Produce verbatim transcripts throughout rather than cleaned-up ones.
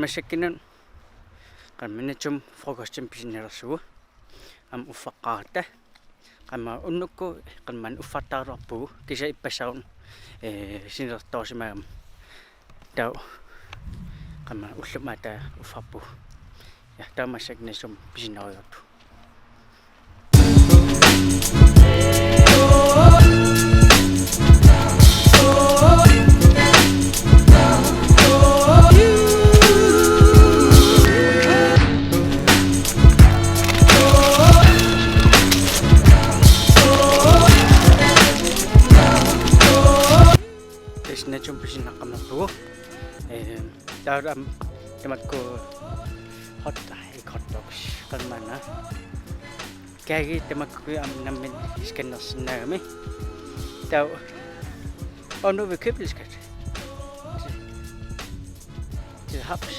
Massakkut qaammat Natsum frokostimik pisinnaalersugut. Aamma uffaqqaaratta. Qaammat unnukkut qaammat uffartaraluarpugut. Kisianni ippassaq una, ee, sinertoorsimagama. Taava qaammat ullut maata uffarpugut. Ja, taava massakkut Natsum pisinnaariartu. Tassa Natsum pisinnaqqammerpugut. Ee, taava aamma tamakku hot, ikke hotdogs, qaammat. Kage tamakku aamma nammineq scannersinnaagami. Taava, og nu er vi købelskab. Til, til havs.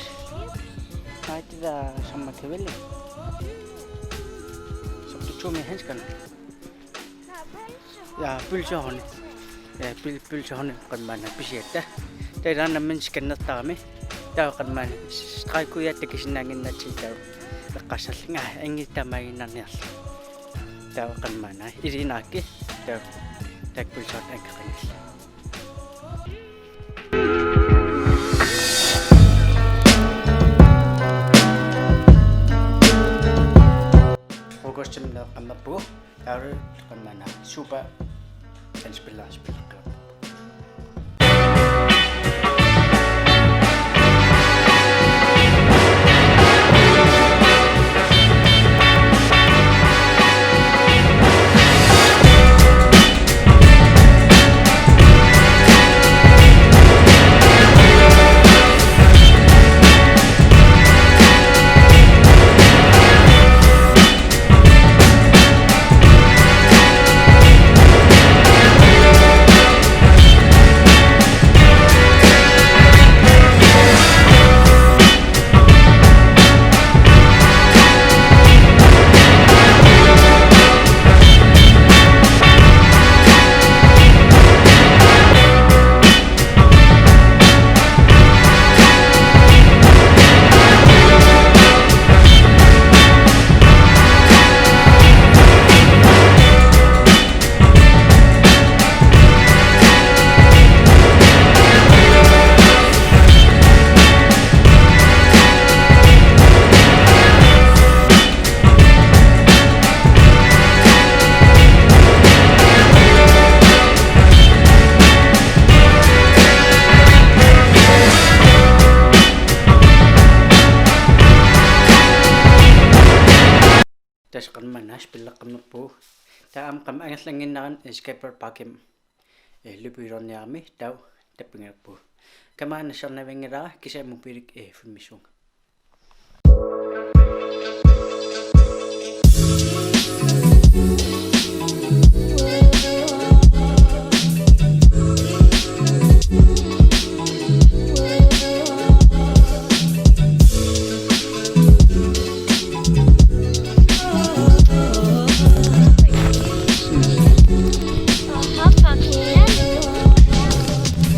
Nej, det der, som man kan vælge. Som du tog med handskerne. Ja, pølsehorn. Ja, pøl-, pølsehorn qaammat pisiatta. Taava nammineq scannertarami. Taava qaammat stregkodeata takusinnaannginnatsigit taava eqqarsarlunga angi taamaaginnarniarlugu. Taava qaammat iliinnarakku. Taava taakku pølsehorn angeqanngillat. Frokostimik qaammat pugu. Taava qaammat Super Dansk Spiller spilleqqippoq. Tassa qaammat spilleqqammerpugut. Taava aamma qaammat angerlannginnarani, eh, skateparkimi, eh, løbehjulerniarami taava tappigilerpugut. Kamera nassarnavianngilara kisianni mobilik, eh, filmissuunga.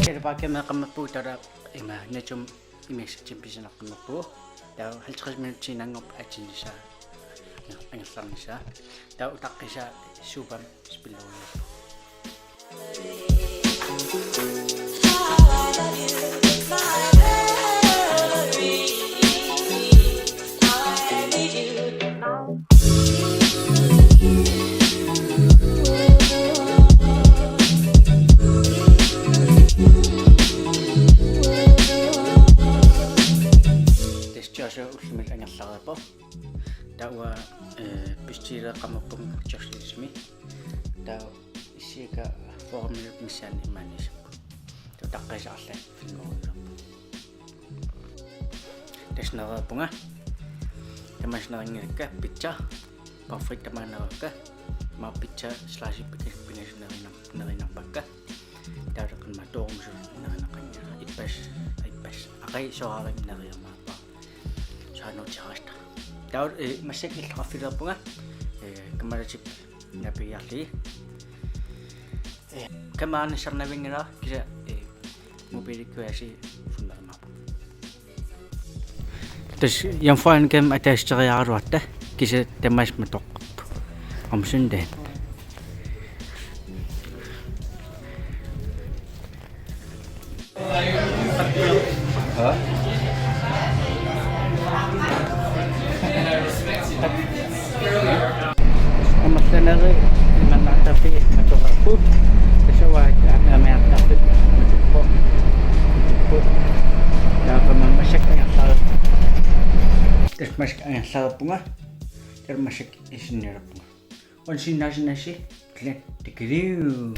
Skateparkimi qaammat pugu taava ima Natsum imeqsatim pisinaqqammerpugut. Taava halvtreds minutsiinnanngorpoq aatsinisaa. Angerlarnissaa. Taava utaqqisaa Super spillerujoorpoq. Tassa Joshua ullumikkut angerlareerpoq. Taava, eh, bestillerqammerpunga Joshua Smith. Taava issiakka fyrre minut missaani imaaniisapput. Taava utaqqisaa arlaat filmerujoorpoq. Tassa nereerpunga. Tamassi nerinngilakka pizza. Pomfrit tamaat nereerpakka. Aamma pizza slice pika-, pingasut nerinar-, nerinnarpakka. Taava qaammat toorumsut nerineqanngilaq. Ippassaq, ippassaq. Aqagu soorunami neriarmaarpara. Soorlu terrassi. Taava, eh, massakkut illoqarfilerpunga. Eh, kammalatipput napigiarlugit. Eh, kamera nassarnavianngilara kisianni, eh, mobilikkujaasi filmerimaarpunga. Tassa jomfruhjemmet ataaseq teriaraluarta kisianni tamaasa matoqqippoq. Aamma sunaana. Amerlanerit imannaartarfii matoqqippoq. Tassa uanga amerlanerit matoqqippoq. Matoqqippoq. Taava massakkut angerlarpunga. Tassa massakkut angerlarpunga. Tassa massakkut isinnialerpunga. Unsinnaasinnassi. Klan tikiliu.